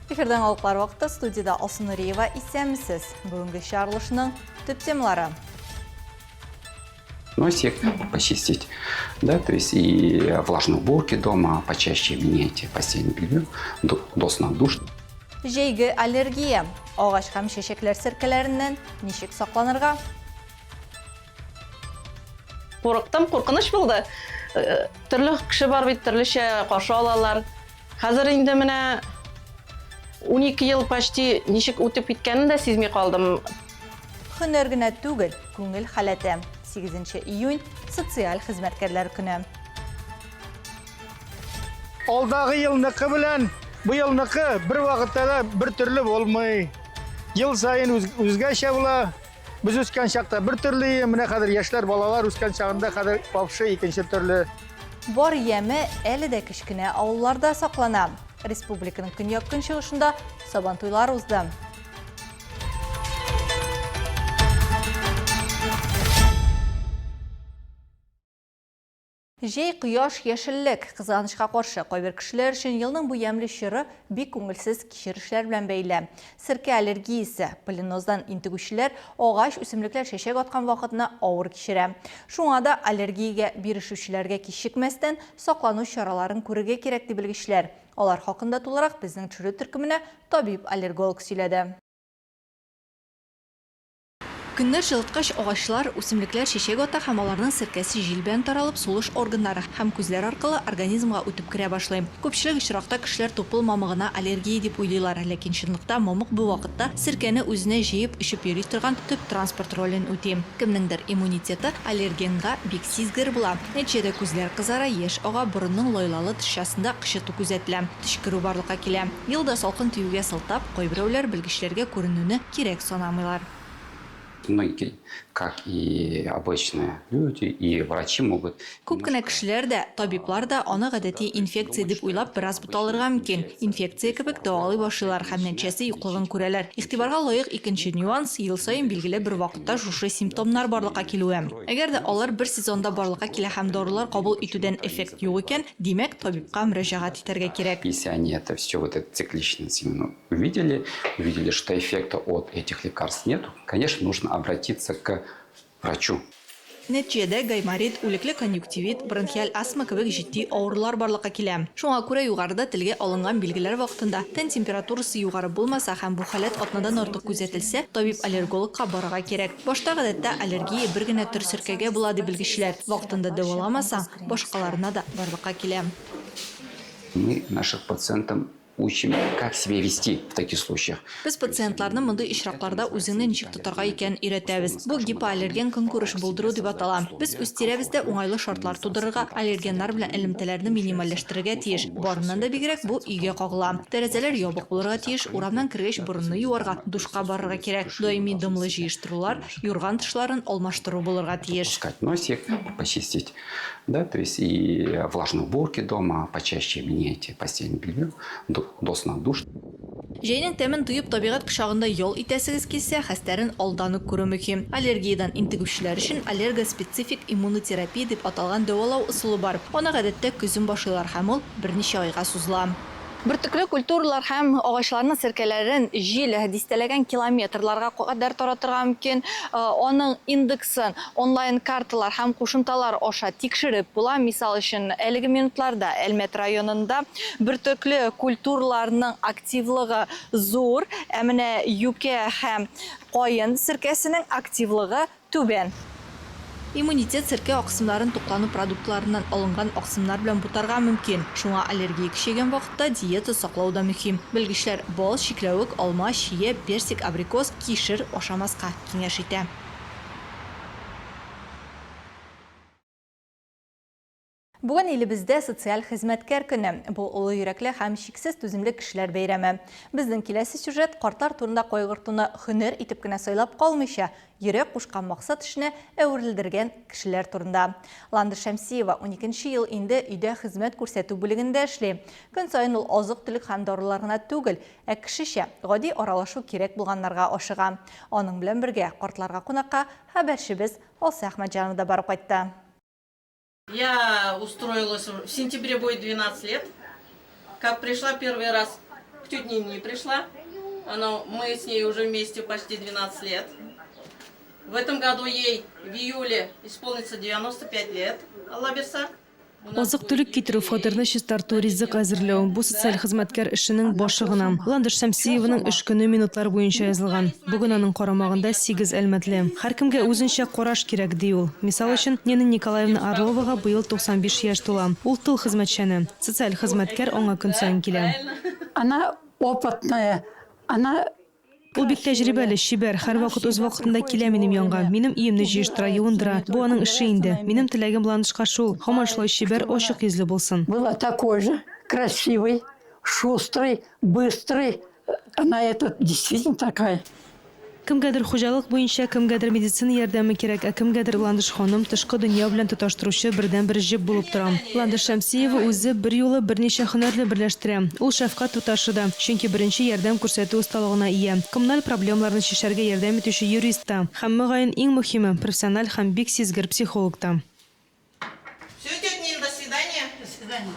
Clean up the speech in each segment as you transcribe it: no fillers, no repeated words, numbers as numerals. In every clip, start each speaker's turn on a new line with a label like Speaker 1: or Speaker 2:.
Speaker 1: Эфирда яңалыклар вакыты студиядә Алсу Нуриева исәнмесез. Бүгенге чыгарылышның төп темалары.
Speaker 2: Носик почистить, да, то есть и влажные уборки дома, почаще меняйте постельное белье, до сна душ.
Speaker 1: Җәйге аллергия. Агач һәм чәчәкләр серкәләреннән ничек сакланырга?
Speaker 3: Курыктым, куркыныч булды. Э, төрле кеше бар бит, төрлечә каршы алалар. Хәзер инде менә 12 ел почти ничек үтеп киткәнен дә сизми калдым.
Speaker 1: Һөнәр генә түгел, күңел халәте. 8 июнь социаль хезмәткәрләр көне.
Speaker 4: Алдагы елныкы белән быелныкы бер вакытта да бер төрле булмый. Ел саен үзгәчә була. Без үскән чакта бер төрле, менә хәзер яшьләр, балалар үскән чагында хәзер вообще икенче төрле.
Speaker 1: Бар яме әле дә кечкенә авылларда саклана. Республиканың көньяк-көнчыгышында Сабантуйлар узды. Җәй, кояш, яшеллек. Кызганычка каршы, кайбер кешеләр өчен елның бу ямьле чоры бик күңелсез кичерешләр белән бәйле. Серкә аллергиясе, полиноздан интегүчеләр агач, үсемлекләр чәчәк аткан вакытны авыр кичерә. Шуңа да аллергиягә бирешүчеләргә кичекмәстән саклану чараларын күрергә кирәк, ди белгечләр. Алар хакында тулырак безнең төшерү төркеменә табиб-аллерголог сөйләде. Көннәр җылыткач, агачлар, үсемлекләр чәчәк ата һәм аларның серкәсе җил белән таралып, сулыш органнары һәм күзләр аркылы организмга үтеп керә башлый. Күпчелек очракта кешеләр тупыл мамыгына аллергия дип уйлыйлар, ләкин чынлыкта мамык бу вакытта серкәне үзенә җыеп очып йөри торган төп транспорт ролен үти. Кемнеңдер иммунитеты аллергенга бик сизгер була. Нәтиҗәдә күзләр кызара, яшь ага, борынның лайлалы тышчасында кычыту күзәтелә, төчкерү барлыкка килә. Елда салкын тиюгә сылтап, кайберәүләр белгечләргә күренүне кирәк санамыйлар.
Speaker 2: Многие, как и обычные люди, и врачи могут.
Speaker 1: Күп кенә кешеләр дә, табиблар да аны гадәти инфекция дип уйлап бераз буталырга мөмкин. Инфекция кебек дәвалый башлыйлар һәм нәтиҗәсе юклыгын күрәләр. Игътибарга лаек икенче нюанс, ел саен билгеле бер вакытта шушы симптомнар барлыкка килүе. Әгәр дә алар бер сезонда барлыкка килә һәм дарулар кабул итүдән эффект юк икән, димәк, табибка мөрәҗәгать итәргә кирәк.
Speaker 2: Если они это все, вот этот цикличность именно увидели, увидели, что эффекта от этих лекарств нет, конечно, нужно обратиться к врачу.
Speaker 1: Нәтиҗәдә гайморит, үлекле конъюнктивит, бронхиаль астма кебек җитди авырулар барлыкка килә. Шуңа күрә югарыда телгә алынган билгеләр вакытында тән температурасы югары булмаса һәм бу халәт атнадан артык күзәтелсә, табиб-аллергологка барырга кирәк. Башта гадәттә аллергия бер генә төр серкәгә була, ди белгечләр. Вакытында дәваламасаң, башкаларына да барлыкка килә.
Speaker 2: Мы наших пациентам учим, как себя вести в таких случаях.
Speaker 1: Без пациентларны мондый очракларда үзеңне ничек тотарга икәнен өйрәтәбез. Бу гипоаллерген көнкүреш булдыру дип атала. Без үз тирәбездә уңайлы шартлар тудырырга, аллергеннар белән элемтәләрне минимальләштерергә тиеш. Барыннан да бигрәк бу өйгә кагыла. Тәрәзәләр ябык булырга тиеш, урамнан кергәч борынны юарга, душка барырга кирәк. Даими дымлы җыештырулар, юрган тышларын алмаштыру булырга тиеш.
Speaker 2: Полоскать носик, почистить, да, то есть и влажные уборки дома, почаще меняйте постельное белье, до сна душ.
Speaker 1: Җәйнең тәмен тоеп, табигать кочагында ял итәсегез килсә, хәстәрен алдан ук күрү мөһим. Аллергиядән интегүчеләр өчен аллергоспецифик иммунотерапия дип аталган дәвалау ысулы бар. Аны гадәттә көзен башлыйлар һәм ул берничә айга сузыла. Бөртекле культуралар һәм агачларның серкәләрен җил дистәләгән километрларга кадәр таратырга мөмкин. Аның индексын онлайн-карталар һәм кушымталар аша тикшереп була. Мисал өчен, әлеге минутларда Әлмәт районында бөртекле культураларның активлыгы зур, ә менә юкә һәм каен серкәсенең активлыгы Түбән. Иммунитет серкә аксымнарын туклану продуктларыннан алынган аксымнар белән бутарга мөмкин. Шуңа аллергия көчәйгән вакытта диета саклау да мөһим. Белгечләр бал, чикләвек, алма, чия, персик, абрикос, кишер ашамаска киңәш итә. Бүген илебездә социаль хезмәткәр көне. Бу олы йөрәкле һәм чиксез түземле кешеләр бәйрәме. Безнең киләсе сюжет картлар турында кайгыртуны һөнәр итеп кенә сайлап калмыйча, йөрәк кушкан максат эшенә әверелдергән кешеләр турында. Ландыш Шәмсиева уникенче ел инде өйдә хезмәт күрсәтү бүлегендә эшли. Көн саен ул азык-төлек һәм дарулар гына түгел, ә кешечә, гади аралашу кирәк булганнарга ашыга. Аның белән бергә картларга кунакка хәбәрчебез Алсу Әхмәтҗанова да барып кайтты.
Speaker 3: Я устроилась, в сентябре будет 12 лет, как пришла первый раз. К тете Нине пришла. Она, мы с ней уже вместе почти 12 лет. В этом году ей в июле исполнится 95 лет, Алла бирса.
Speaker 5: Азык-төлек китерү, фатирны чистарту, ризык әзерләү, бу социаль хезмәткәр эшенең башы гына. Ландыш Шәмсиеваның эш көне минутлар буенча язылган. Бүген аның карамагында сигез әлмәтле. Һәркемгә үзенчә караш кирәк, ди ул. Мисал өчен, Нина Николаевна Орловага быел 95 яшь тула. Ул тыл хезмәтчәне. Социаль хезмәткәр аңа көн саен килә.
Speaker 6: Она опытная, она
Speaker 5: Ул бик тәҗрибәле, чибәр, һәрвакыт үз вакытында килә минем янга. Минем өемне җыештыра, юындыра. Бу аның эше инде. Минем теләгем Ландышка шул, һаман шулай чибәр, ачык йөзле булсын.
Speaker 6: Была такой же красивой, шустрой, быстрой. Она это действительно такая.
Speaker 5: Кемгәдер хуҗалык буенча, кемгәдер медицина ярдәме кирәк, ә кемгәдер Ландыш ханым тышкы дөнья белән тоташтыручы бердәнбер җеп булып тора. Ландыш Шәмсиева үзе берьюлы берничә һөнәрне берләштерә. Ул шәфкать туташы да, чөнки беренче ярдәм күрсәтү осталыгына ия, коммуналь проблемаларны чишәргә ярдәм итүче юрист та, һәм, мөгаен, иң мөһиме, профессиональ һәм бик сизгер психолог та.
Speaker 3: Все, тетя Нина, до свидания.
Speaker 6: До свидания.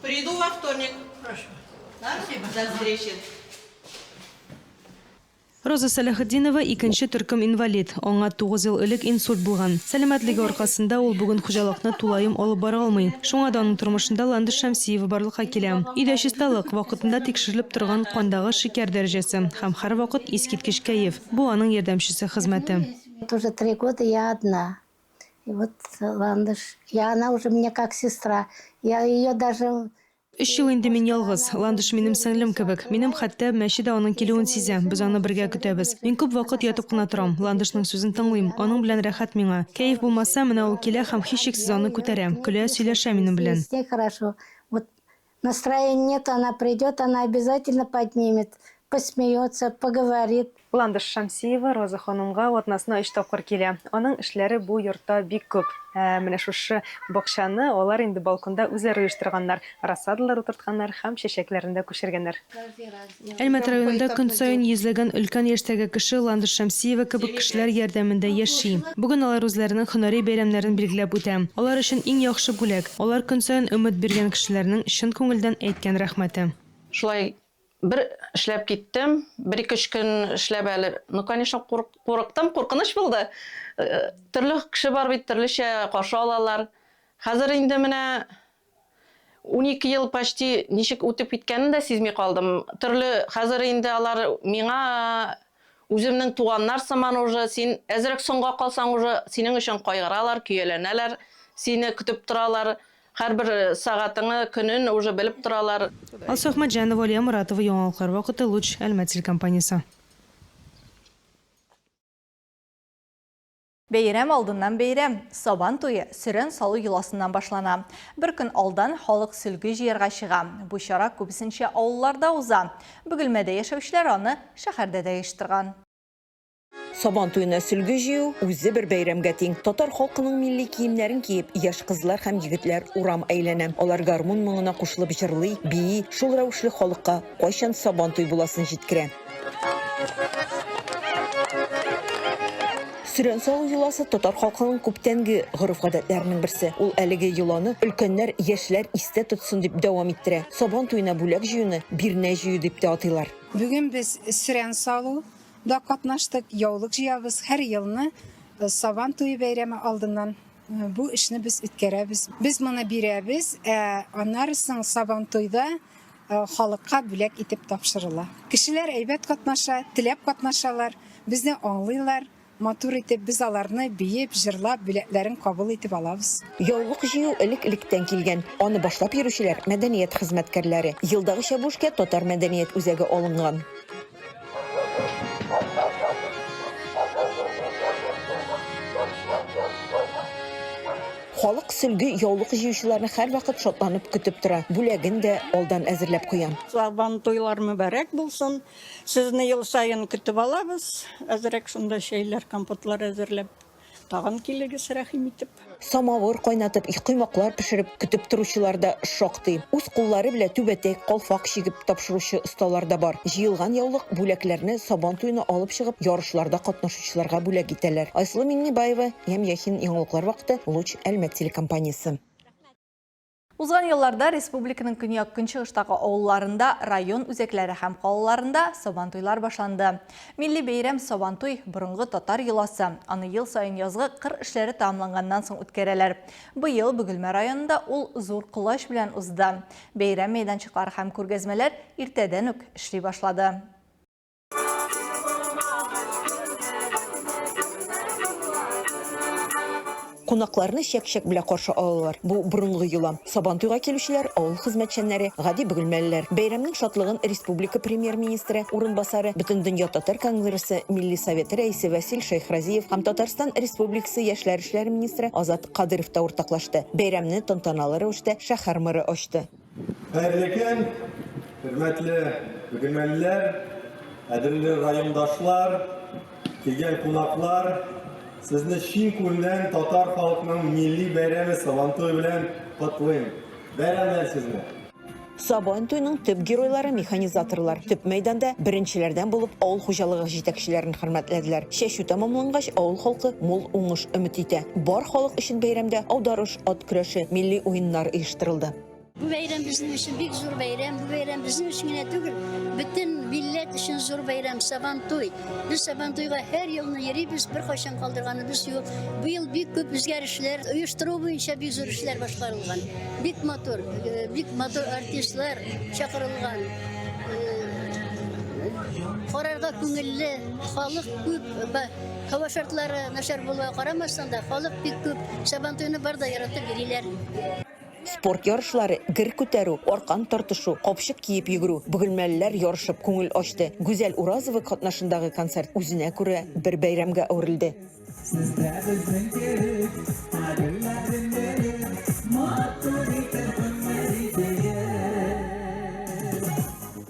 Speaker 3: Приду во вторник.
Speaker 6: Хорошо.
Speaker 3: Спасибо. До встречи.
Speaker 5: Роза Сәләхетдинова икенче төркем инвалид. Аңа 9 ел элек инсульт булган. Сәламәтлеге аркасында ул бүген хуҗалыкны тулаем алып бара алмый. Шуңа да аның тормышында Ландыш Шәмсиева барлыкка килә. Өйдә чисталык, вакытында тикшерелеп торган кандагы шикәр дәрәҗәсе һәм һәрвакыт искиткеч кәеф, бу аның ярдәмчесе хезмәте.
Speaker 7: Вот уже три года я одна. И вот Ландыш, я, она уже мне как сестра. Я ее даже
Speaker 5: Өч ел инде мин ялгыз. Ландыш минем сеңлем кебек. Минем хәтта мәче дә аның килүен сизә. Без аны бергә көтәбез. Мин күп вакыт ятып кына торам. Ландышның сүзен тыңлыйм. Аның белән рәхәт миңа. Кәеф булмаса, менә ул килә һәм һичшиксез аны күтәрә. Көлә, сөйләшә минем белән.
Speaker 7: С ней хорошо. Вот настроения нет, она придет, она обязательно поднимет, посмеется, поговорит.
Speaker 5: Ландыш Шәмсиева Роза ханымга атнасына өч тапкыр килә. Аның эшләре бу йортта бик күп. Ә менә шушы бакчаны алар инде балконда үзләре оештырганнар, рассадалар утыртканнар һәм чәчәкләрен дә күчергәннәр. Әлмәт районында көн саен йөзләгән өлкән яшьтәге кеше Ландыш Шәмсиева кебек кешеләр ярдәмендә яши. Бүген алар үзләренең һөнәри бәйрәмнәрен билгеләп үтә. Алар өчен иң яхшы бүләк, алар көн саен өмет биргән кешеләрнең чын күңелдән әйткән рәхмәте.
Speaker 3: Шулай Бер эшләп киттем, бер-ике өч көн эшләп әле. Ну, конечно, курыктым, куркыныч булды. Э, төрле кеше бар бит, төрлечә каршы алалар. Хәзер инде менә 12 ел почти ничек үтеп киткәнен дә сизми калдым. Төрле хәзер инде алар миңа үземнең туганнар сыман уже, син әзрәк соңга калсаң уже синең өчен кайгыралар, көяләнәләр, сине көтеп торалар. Һәрбер сәгатеңе, көнен уже белеп торалар.
Speaker 5: Алсу Әхмәтҗанова, Алия Моратова, Яңалыклар вакыты, Луч, Әлмәт телекомпаниясе.
Speaker 1: Бәйрәм алдыннан бәйрәм, Сабан туе сөрән салу йоласыннан башлана. Бер көн алдан халык сөлге җыярга чыга. Бу чара күбесенчә авылларда уза. Бөгелмәдә яшәүчеләр аны шәһәрдә дә оештырган.
Speaker 8: Сабан туена сөлге җыю үзе бер бәйрәмгә тиң. Татар халкының милли киемнәрен киеп, яшь кызлар һәм егетләр урам әйләнә. Алар гармун моңына кушылып җырлый, бии, шул рәвешле халыкка кайчан Сабан туй буласын җиткерә. Сөрән салу йоласы татар халкының күптәнге гореф-гадәтләренең берсе. Ул әлеге йоланы өлкәннәр, яшьләр истә тотсын дип дәвам иттерә. Сабан туена бүләк җыюны бирнә җыю дип тә атыйлар.
Speaker 9: Бүген без сөрән салу да катнаштык, яулык җыябыз. Һәр елны Сабан туе бәйрәме алдыннан бу эшне без үткәрәбез. Без моны бирәбез, ә аннары соң Сабан туйда халыкка бүләк итеп тапшырыла. Кешеләр әйбәт катнаша, теләп катнашалар, безне аңлыйлар. Матур итеп без аларны биеп, җырлап, бүләкләрен кабул итеп алабыз.
Speaker 8: Яулык җыю элек-электән килгән. Аны башлап йөрүчеләр, мәдәният хезмәткәрләре. Елдагыча бу эшкә Татар мәдәният үзәге алынган. Халык сөлге, яулык җыючыларны һәрвакыт шатланып көтеп тора. Бүләген дә алдан әзерләп куя.
Speaker 10: Сабантуйлар мөбарәк булсын! Сезне ел саен көтеп алабыз. Әзрәк шунда чәйләр, компотлар әзерләп. Тагын килегез, рәхим итеп.
Speaker 8: Самавыр кайнатып, коймаклар пешереп көтеп торучылар да шактый. Үз куллары белән түбәтәй, калфак чигеп тапшыручы осталар да бар. Җыелган яулык, бүләкләрне Сабан туена алып чыгып, ярышларда катнашучыларга бүләк итәләр. Айсылу Миңнебаева, Ямь Яхин, Яңалыклар вакыты, Луч, Әлмәт телекомпаниясе.
Speaker 1: Узган елларда республиканың көньяк-көнчыгыштагы авылларында, район үзәкләре һәм калаларында Сабантуйлар башланды. Милли бәйрәм Сабантуй, борынгы татар йоласы. Аны ел саен язгы кыр эшләре тәмамланганнан соң үткәрәләр. Быел Бөгелмә районында ул зур колач белән узды. Бәйрәм мәйданчыклары һәм күргәзмәләр иртәдән үк эшли башлады.
Speaker 8: Кунакларны чәк-чәк белән каршы алалар. Бу борынгы йола. Сабантуйга килүчеләр, авыл хезмәтчәннәре, гади бөгелмәлеләр. Бәйрәмнең шатлыгын республика Премьер-министры урынбасары, Бөтендөнья татар конгрессы Милли советы рәисе Васил Шәйхразиев һәм Татарстан Республикасы яшьләр эшләре министры Азат Кадыйров та уртаклашты. Бәйрәмне тантаналы рәвештә шәһәр мэры ачты.
Speaker 11: Хәерле көн, хөрмәтле бөгелмәлеләр, кадерле райондашлар, килгән кунаклар. Сезне чын күңелдән татар халкының милли бәйрәме Сабантуй белән котлыйм. Бәйрәм белән сезне!
Speaker 8: Сабан туйның төп геройлары механизаторлар. Төп мәйданда беренчеләрдән булып авыл хуҗалыгы җитәкчеләрен хөрмәтләделәр. Чәчү тәмамлангач, авыл халкы мул уңыш өмет итә. Бар халык өчен бәйрәмдә аударыш, ат көрәше, милли уеннар оештырылды.
Speaker 12: Бу бәйрәм безнең өчен бик зур бәйрәм. Бу бәйрәм безнең өчен генә түгел, бөтен милләт өчен зур бәйрәм, Сабантуй. Без Сабантуйга һәр елны йөрибез, беркайчан калдырганыбыз юк. Быел бик күп үзгәрешләр, оештыру буенча бик зур эшләр башкарылган. Бик матур, э, бик матур артистлар чакырылган. Э, карарга күңелле, халык күп, һава шартлары начар булуга карамастан да, халык бик күп. Сабантуйны бар да яратып йөриләр.
Speaker 8: Спорт ярышлары, гер күтәрү, аркан тартышу, капчык киеп йөгерү, бөгелмәлеләр ярышып күңел ачты. Гүзәл Уразова катнашындагы концерт үзенә күрә бер бәйрәмгә әверелде.
Speaker 13: Сез дә безнең кебек, кадерләрен белеп, матур итеп гомер итегез.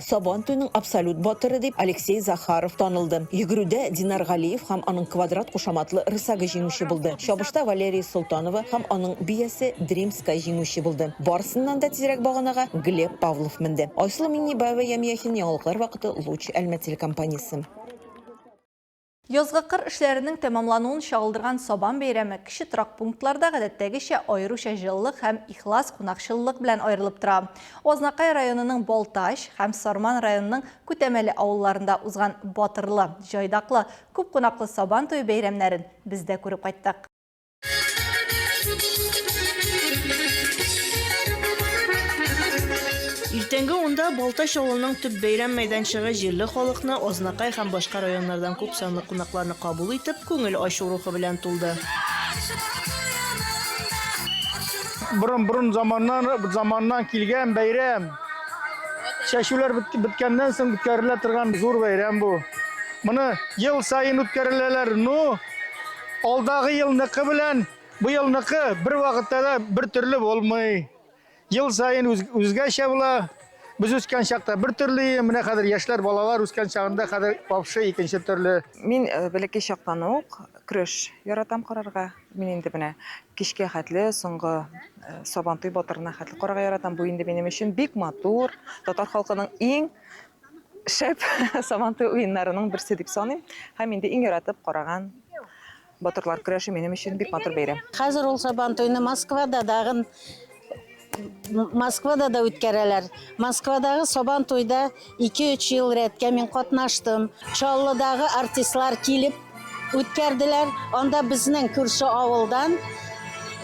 Speaker 8: Сабан туеның абсолют батыры дип Алексей Захаров танылды. Йөгерүдә Динар Галиев һәм аның Квадрат кушаматлы рысагы җиңүче булды. Чабышта Валерия Солтанова һәм аның биясе Дрим Скай җиңүче булды. Барысыннан да тизрәк баганага Глеб Павлов менде. Айсылу Миңнебаева, Ями Яхин, Яңалыклар вакыты, Луч, Әлмәт телекомпаниясе.
Speaker 1: Язгы кыр эшләренең тәмамлануын чагылдырган Сабан бәйрәме кече торак пунктларда гадәттәгечә аеруча җылылык һәм ихлас кунакчыллык белән аерылып тора. Азнакай районының Балтач һәм Сарман районының Күтәмәле авылларында узган батырлы, җайдаклы, күп кунаклы Сабан туе бәйрәмнәрен без дә күреп кайттык.
Speaker 14: Иртәнге унда Балтач авылының төп бәйрәм мәйданчыгы җирле халыкны, Азнакай һәм башка районнардан күп санлы кунакларны кабул итеп, күңел ачу рухы белән тулды.
Speaker 4: Борын-борын заманнан, заманнан килгән бәйрәм. Чәчүләр беткәннән соң үткәрелә торган зур бәйрәм бу. Моны ел саен үткәреләләр, но Алдагы елныкы белән быелныкы бер вакытта да бер төрле булмый. Ел саен үз, үзгәчә була. Без үскән чакта бер төрле, менә хәзер яшьләр, балалар үскән чагында хәзер вообще икенче төрле.
Speaker 15: Мин э, бәләкәй чактан ук көрәш яратам карарга. Мин инде менә кичкә хәтле, соңгы э, Сабантуй батырына хәтле карарга яратам. Бу инде минем өчен бик матур, татар халкының иң шәп Сабантуй уеннарының берсе дип саныйм. Һәм инде иң яратып караган батырлар көрәше минем өчен бик матур бәйрәм.
Speaker 16: Хәзер ул Сабантуйны Москвада дагын Москвада да үткәрәләр. Москвадагы Сабантуйда 2-3 ел рәткә мин катнаштым. Чаллыдагы артистлар килеп үткәрделәр. Анда безнең күрше авылдан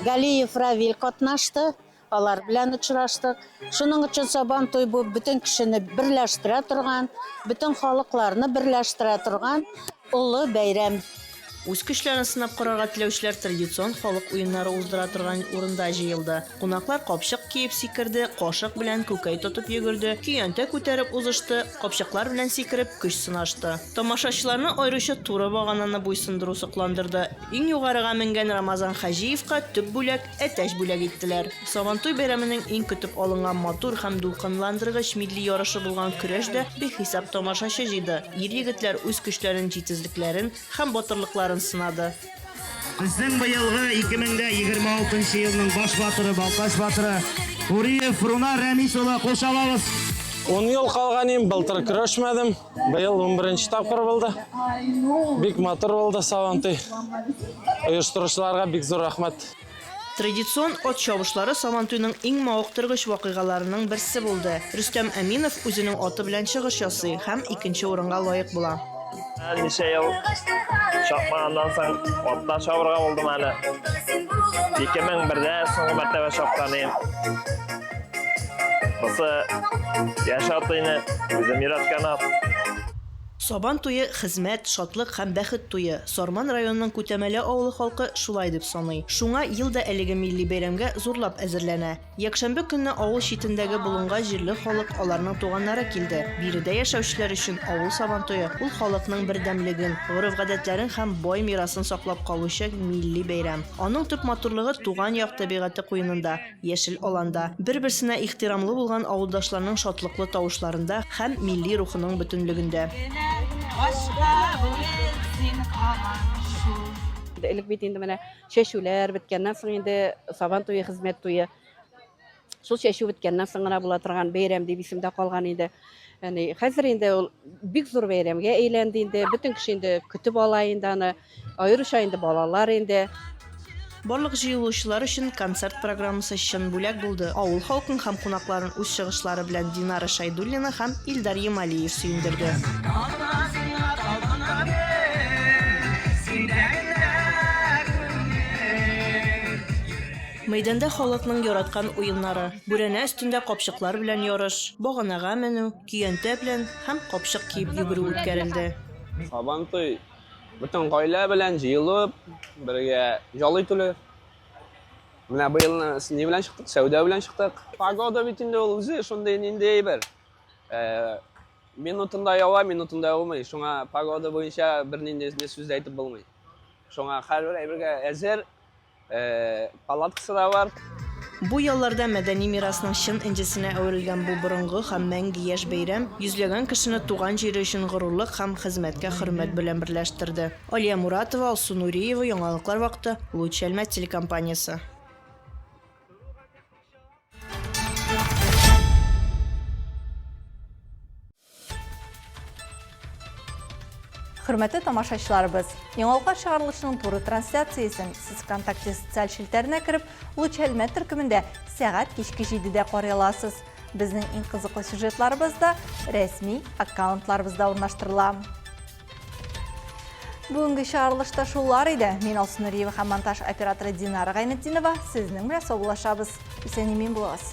Speaker 16: Галиев Равил катнашты. Алар белән очраштык. Шуның өчен Сабан туй бу бөтен кешене берләштерә торган, бөтен халыкларны берләштерә торган олы бәйрәм.
Speaker 14: Үз көчләрен сынап карарга теләүчеләр традицион халык уеннары уздыра торган урында җыелды. Кунаклар капчык киеп сикерде, кашык белән күкәй тотып йөгерде, көянтә күтәреп узышты, капчыклар белән сикереп көч сынашты. Тамашачыларны аеруча туры багананы буйсындыру сокландырды. Иң югарыга менгән Рамазан Хаҗиевка төп бүләк, Әтәч бүләк иттеләр. Сабантуй бәйрәменең иң көтеп алынган матур һәм дулкынландыргыч милли ярышы булган көрәш дә бихисап тамашачы җыйды. Ир-егетләр үз көчләрен, җитезлекләрен һәм батырлыкларын сынады.
Speaker 17: Безнең быелгы 2026 нчы елның баш батыры, Балтач батыры Гуриев Рунар Рәмис улы, кул чабабыз!
Speaker 18: Ун ел калган идем, былтыр көрәшмәдем. Быел 11 тапкыр булды. Бик матур булды Сабантуй. Оештыручыларга бик зур рәхмәт.
Speaker 14: Традицион ат чабышлары Сабантуйның иң мавыктыргыч вакыйгаларының берсе булды. Рөстәм Әминов үзенең аты белән чыгыш ясый һәм икенче урынга лаек була.
Speaker 19: Ничә ел чапмаганнан соң атта чабырга булдым әле. 2001-дә соңгы мәртәбә чапкан идем. Бусы яшь ат инде, үзем өйрәткән ат.
Speaker 14: Сабан туе, хезмәт, шатлык һәм бәхет туе. Сарман районының Күтәмәле авылы халкы шулай дип саный. Шуңа ел да әлеге милли бәйрәмгә зурлап әзерләнә. Якшәмбе көнне авыл читендәге болынга җирле халык, аларның туганнары килде. Биредә яшәүчеләр өчен авыл Сабантуе, ул халыкның бердәмлеген, гореф-гадәтләрен һәм бай мирасын саклап калучы милли бәйрәм. Аның төп матурлыгы туган як табигате куенында, яшел аланда, бер-берсенә ихтирамлы булган авылдашларның шатлыклы тавышларында һәм милли рухының бөтенлегендә.
Speaker 3: Элек бит инде менә чәчүләр беткәннән соң инде Сабан туе, хезмәт туе. Шул чәчү беткәннән соң гына була торган бәйрәм дип исемдә калган инде. Яни хәзер инде ул бик зур бәйрәмгә әйләнде инде. Бөтен кеше инде көтеп ала инде аны. Аеруча инде балалар инде.
Speaker 14: Барлык җыелучылар өчен концерт программасы чын бүләк булды. Авыл халкын һәм кунакларын үз чыгышлары белән Динара Шәйдуллина һәм Илдар Ямалиев сөендерде. Мәйданда халыкның яраткан уеннары, бүрәнә өстендә капчыклар белән ярыш, баганага менү, көянтә белән һәм капчык киеп йөгерү үткәрелде.
Speaker 18: Сабантуй Бөтен гаилә белән җыелып, бергә ял итүләр. Менә быелны ни белән чыктык? Сәүдә белән чыктык. Погода бит инде ул үзе шундый нинди әйбер. Э, минутында ява, минутында яумый. Шуңа погода буенча бернинди сүз дә әйтеп булмый. Шуңа һәрбер әйбергә әзер. Э, палаткасы да бар.
Speaker 14: Бу ялларда мәдәни мирасның чын энҗесенә әверелгән бу борынгы һәм мәңге яшь бәйрәм йөзләгән кешене туган җире өчен горурлык һәм хезмәткә хөрмәт белән берләштерде. Алия Муратова, Алсу Нуриева, Яңалыклар вакыты, Луч Әлмәт телекомпаниясе.
Speaker 1: Хөрмәтле тамашачыларыбыз, Яңалыклар чыгарылышының туры трансляциясен сез ВКонтакте социаль челтәренә кереп, Луч Әлмәт төркемендә сәгать кичке 7-дә карый аласыз. Безнең иң кызыклы сюжетларыбыз да рәсми аккаунтларыбызда урнаштырыла. Бүгенге чыгарылышта шулар иде. Мин Алсу Нуриева һәм монтаж операторы Динара Гайнетдинова сезнең белән саубуллашабыз. Исән-имин булыгыз.